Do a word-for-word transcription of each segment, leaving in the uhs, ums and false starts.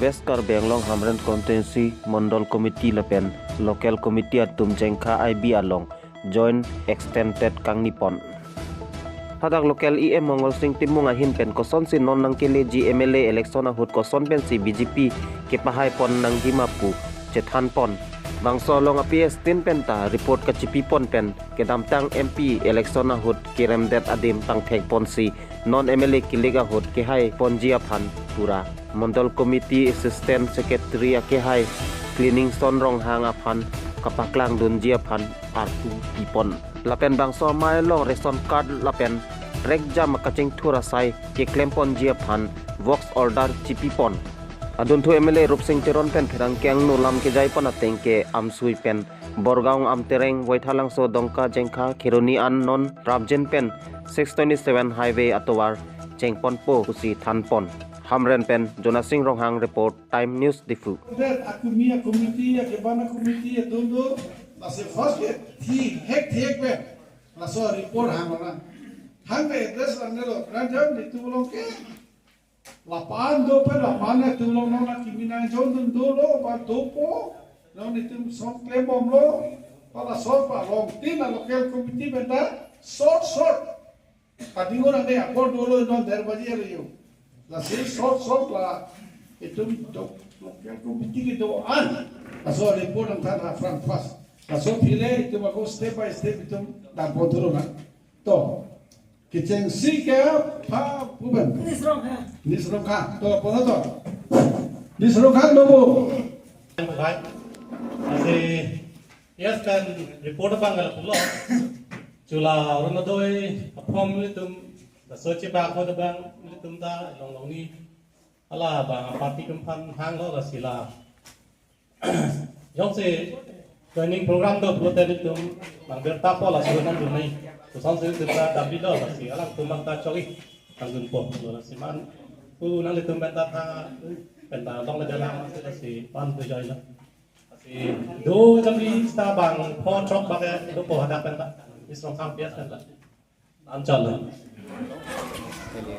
West Karbi Anglong Hamren Constituency Mondol Committee lapen Local Committee atum Jengkha I B along joint extended kangni pon. Hadak local E M Mongol Sing Timung ahin pen kosonsi non nangkeleji M L A election ahut koson pensi B J P kepahai pon nangji ma pu chethan pon. Bangso along a P S tin pen ta report kachipi pon pen kedamtang M P election ahut keremdet adim pangthek ponsi non M L A kilik ahut kehai ponji aphan pura Mondol Committee Assistant Secretary akehai Cleaningson Ronghang aphan kapaklang dunji aphan arpu pipon. Lapen bangso amei along ration card lapen rek jam akachingthur asai keklem ponji aphan works order chipi pon. Adunthu M L A Rupsing Teron pen pherangke angno lam kejai pon ateng ke amsui pen Borgaon Amtereng Voithalangso Dongka Jengkha Kheroni an non Rapjin pen six twenty seven highway atovar chengponpo pusi thanpon. Hamren pen Jonasing Ronghang report, Time News Diphu. That akumi, akomiti, akeban akomiti atum do, lasi first ke thi hek thi hek pen laso report hang orang. Hang ke address lang lo, ranjam di tu long ke. Lapan do pen lapan ne tu long non akimi nangjon dun dolo, ba dopo, non itum song klem bomlo, pala song pa long tin a local committee benda short short. Kadingun ane akor dolo non derbaji alo yo. Lasi short short la itum do local committee kedo an. Laso report ang than ha front first. Laso phile itum ako step by step itum dam pon thuro na. To. Kechengsi ke pha puben. Nisrong ha. Nisrong ha. To, pon to. Nisrong ha nobo. Bye. Lasi Yes, kan report abang kalau pulo. Chula Orunodoi aphong ilitum, laso chebak ho abang ilitum ta longlong ni. Ala bang party kemphan hanglo lasi la. Jongsi joining program do pulote ilitum bang berta po laso nangdun nai. Kosonsi ilitum ta dambi do lasi alangtum bang ta chok-i nangdunpo lasi man. Pu nanglitum benta ta benta long le jalan lasi pan tu join lo. Lasi do jam ri sta bang pho throk bang ke do po hadak pen ta. Nisrong kham pias pen ta. Anchal. Kali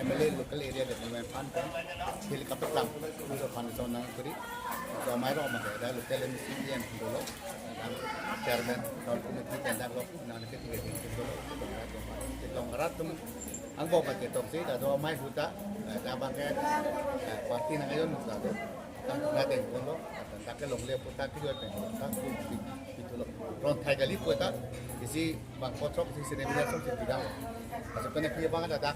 M L A local area development fund pen kali kapet lang. Udah fund so nang kuri. So mai rong ma ke da local M C E M dolo. Nang chairman town committee pen dak lo nang ke tiga tinggi dolo. Long rat tum ang bok ke tok si da do mai huta da bang ke party nang ayon huta do. Tang na deng pon lo, tang dak ke longle puta kijo pen lo, tang ku pi-, pitu lo. Ron thai kali puta, isi bang kotrok si sini mina som si bidang. Aso kene pi bang ada dak,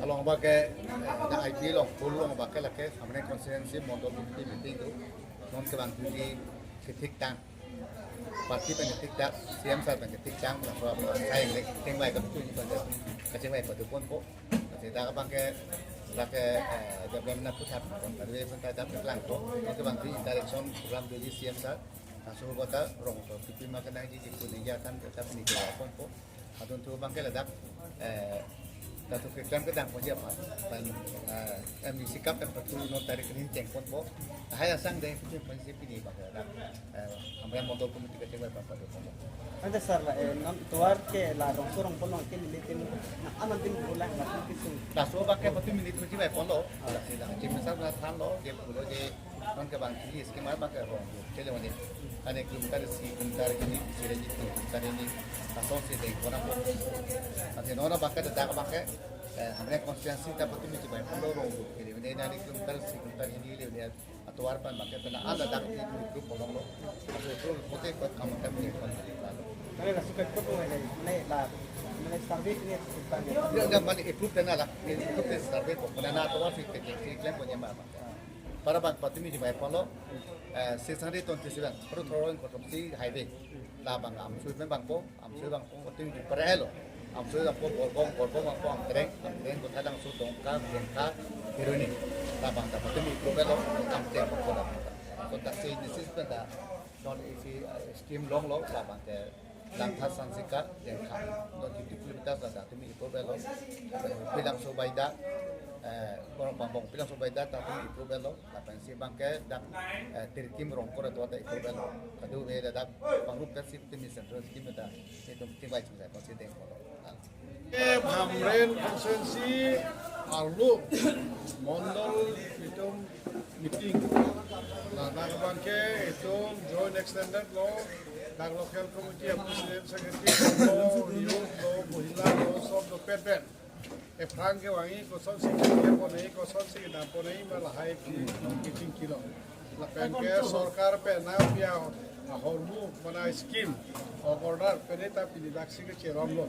along bang ke, eh, da I P long, pul long bang ke lake, Hamren constituency, Mondol committee meeting do, non ke bang duty, si thik tang. Party pen thik tang, C M sir pen thik tang, laso apa, saya yang lek, ting bai ke tu ni pen, kacing bai ke tu pon ko. Lasi dak abang ke, dak ke, eh, development pusat, kon kadwe pen ta dak lang ko, itu bang di direction program dari C M sir, laso kota rong ko, T P ma kenai di, di kuning ya kan, kita pun itu pon ko, adunthu abang ke ladak, eh, ladak ke kan kedang pon ya apa, pen, eh, M D C cup pen patu non tarik ni cheng pon ko, hai asang deh, pun pon si pini abang ke ladak. Eh, Hamren Mondol Committee kachingvai papa do papa. Ante sir la, eh, non tovar ke la rongso rongpo along ke nelitum na aman tin bola la kisung. Laso abang ke patu minute mesti bai pon lo. Lasi la chim sar na than lo, je pulo je non ke bang kili scheme abang ke rong. Chele mane. Ane kilometer si kilometer ini, si lagi kilometer ini. Laso si deng kona po. Ante non abang ke dak abang ke, eh, Hamren constituency ta patu mesti bai pon lo rong. Chele mane ane kilometer si kilometer ini le. Atovar pen bang ke pena anda dak di group kolong lo. Aso group pote kot kamu kami ni kon tadi lalu. Mane la suka ko ko ne ne la mane survey ni suka ni. Ya, ya, mane group pena la, group pena survey ko pena na atovar si ke si klem ko nyama bang. Para bang patu mesti bai pon lo, eh, six hundred twenty-seven, pro throwing ko si highway. La bang am sui pen bang ko, am sui bang ko, ting di pare lo. Am sui bang ko, Borgaon, Borgaon bang ko, Amtereng, Amtereng ko Thalangso Dongka, Dongka, Kheroni. La bang ta patu mi pro lo, Amtereng ko la. Ko ta si ni sis pen ta, non isi, eh, scheme long lo, la bang ke, Langtha Sansika, Dengkha. Non fifty kilometers la ta, tu mi pro lo. Pilangso Baida, eh, Borong Pambong, Pilangso Baida, ta tu mi pro lo. Lapen si bang ke dak, eh, Tirkim Rongkor ato ta ikut belo. Kadu ve dak pangrup kan si tim central scheme ta. Itum tim bai chingsa ko si deng ko. Eh, Hamren constituency, Arlo mondol itum meeting. Ladak abangke itum joint extended lo, dak local committee president secretary lo, youth lo, mohila lo, sob dopet pen. Aphrang kevangji kosonsi keponji, kosonsi kedam ponji, ma lahai pi meeting kilo. Lapen ke sorkar pen nangpi ahormu mane scheme, order pen ta pini daksi kecheromlo.